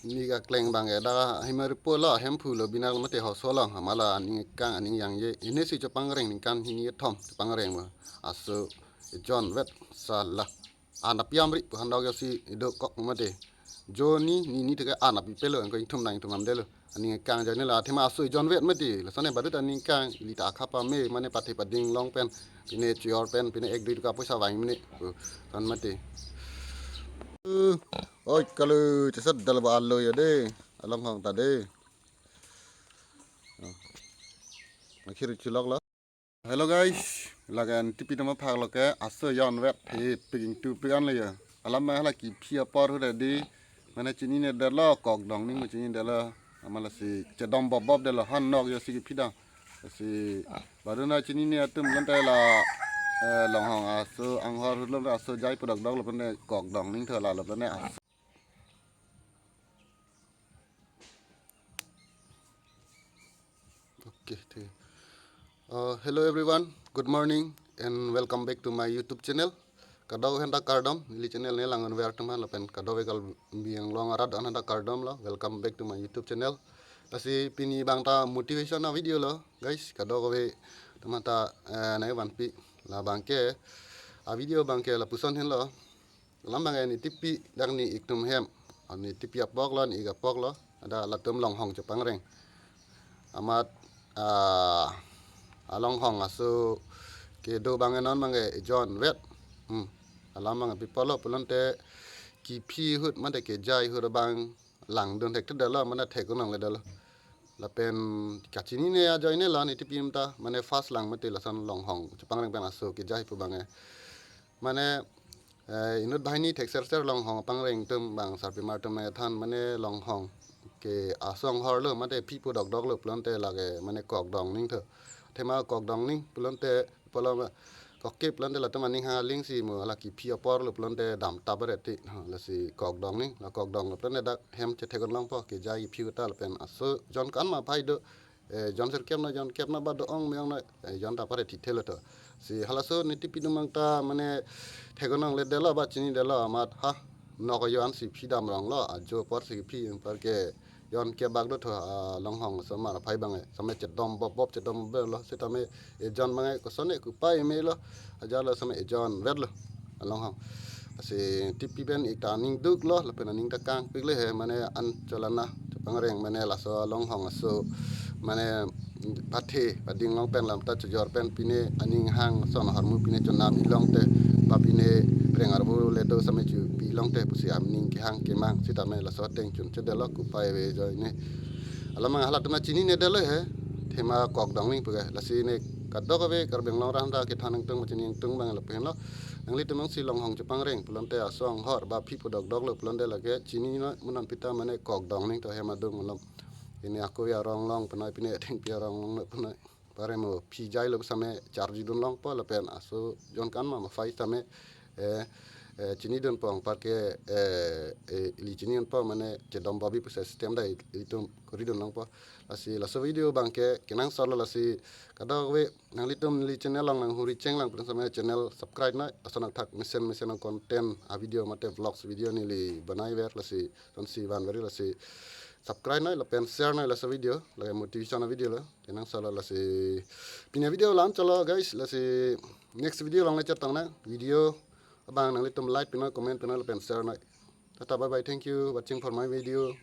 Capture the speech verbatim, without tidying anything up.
Ni akleng abang ke dak Himari pulo, Hemphu lo, binak lo mate Hoso lo, amat la aning kang aning yangje. Ini si chepangreng ningkan hini kethom chepangreng ma. Aso ejon vet sala. Anap yamri pu handok yo si ido kok mate. Joni ni ni teke anap ipelo, engko ingthum nang ingthum amdelo. Aning kang jani la athema aso ejon vet mate. Lasone badut aning kang ili ta akha pame mane pathe pading long pen, pine chior pen, pine ek dui tuka poisa vang mane. Oh, tan mate. Uh, oi kalu chesat dal ba alo ya de. Along hong ta de. Oh. Akhir chilok lo. Hello guys, lagan tipi nama phak lo ke aso ejon vet he piging tu pigan le ya. Alam ma hala kiphi apor hu di mane chinine detlo, kok dong ning chinine detlo. Amat la si chedom bob bob detlo, han nok yo si kiphi dam. Si baru na chinine atum lonte la, eh, long hong aso anghor hu lo aso jai pudok dok lo pene kok dong ning thola lo pene aso. Okay, thik. Uh, hello everyone, good morning and welcome back to my YouTube channel. Kadokave ta kardom, ili channel ne langdun ver teman lapen kadokave kal biang long arat an ta kardom lo. Welcome back to my YouTube channel. Lasi pini abang ta motivation a video lo, guys. Kadokave teman ta, eh, nai vanpi la abang ke a video abang ke lapuson henlo. Alam abang ke ne tipi dak ne ik atum hem. Ne tipi apok lo, ne ik apok lo. Ada latum long hong chepangreng. Amat, ah, along hong aso kedo abang ke non abang ke ejon vet. Hmm. Alam abang ke pi apotlo pulote kiphi ahut mate kejai ahut abang langdun thekthedetlo mane thek-un longle detlo. Lapen kachinine ajoine la ne tipi atum ta mane first lang mate lason long hong chepangreng pen aso kejai pu abang ke. Mane, eh, inut banghini thekser ser long hong pangreng atum abang sarpimar atum than mane long hong ke aso anghor lo mate phi pudok dok lo pulote lake mane kok dong ning tho. Athema kok dong ning pulote pulo ma kokip pulote latum aning hang aling si mo hala kiphi apor lo pulote dam tap ret ti. Ha, lasi kok dong ning, la kok dong lo pulote dak hem chethek-un longpo kejai kiphi ta lapen aso jon kan ma phai do. Eh, jon sirkep na jon kep na ba do-ong me-ong na, eh, jon ta pare thithelo to. Si halaso ne tipi atum abang ta mane thek-un longle detlo ba chinidetlo amat ha nok ayo an si phi dam rong lo, ajo apor si phi apar ke jon kep bak do tho, ah, long hong aso mar aphai abang ke. Same chedom bob bob chedom bob lo. Sitame ejon abang ke kosone kupai me lo. Ajat lo same ejon vet lo along hong. Lasi tipi pen ik ta aning duk lo, lapen aning ta kangpik le he, mane an cholana chepangreng mane laso along hong aso mane pathe pading long pen lam ta chojor pen pine aning hang son ahormu pine chonam-i longte, ba pine reng arvo le do same chupi longte pusi aning kehang kemang sitame laso ateng chun chedetlo kupai ave ajoine. Alam abang halatum ta chinine detlo he, athema kok dong ning pu ke. Lasi ne kadokave Karbi Anglong arat ta kethan nangtung ma chini nangtung abang lapu henlo. Nanglitum jongsi long hong chepangreng pulote aso anghor ba phi pudok dok lo pulote lake chinine, mo non pi ta mane kok dong ning tho hem adung malom. Pine ako arong long punoi, pine thengpi arong long punoi. Pare mo phi jai lo same charji dun longpo lapen aso jon kan ma ma phai same, eh, eh, chinidunpo apar ke, eh, eh, ili chinidunpo mane chedom babi pu system ta ilitum kori dun longpo. Lasi laso video abang ke kenangsot lo, lasi kadokave nanglitum ili channel along nanghuri chenglang pen same channel subscribe noi, lason athak mesen mesen a content a video mate vlogs video neli banai ver, lasi tonsi van ver, lasi subscribe noi lapen share noi laso video, lake motivation a video lo. Kenangsot lo, lasi pini a video la-an chotlo guys, lasi next video along le chetong nang, video abang nanglitum like pinoi, comment pinoi lapen share noi. Tata, bye bye, thank you watching for my video.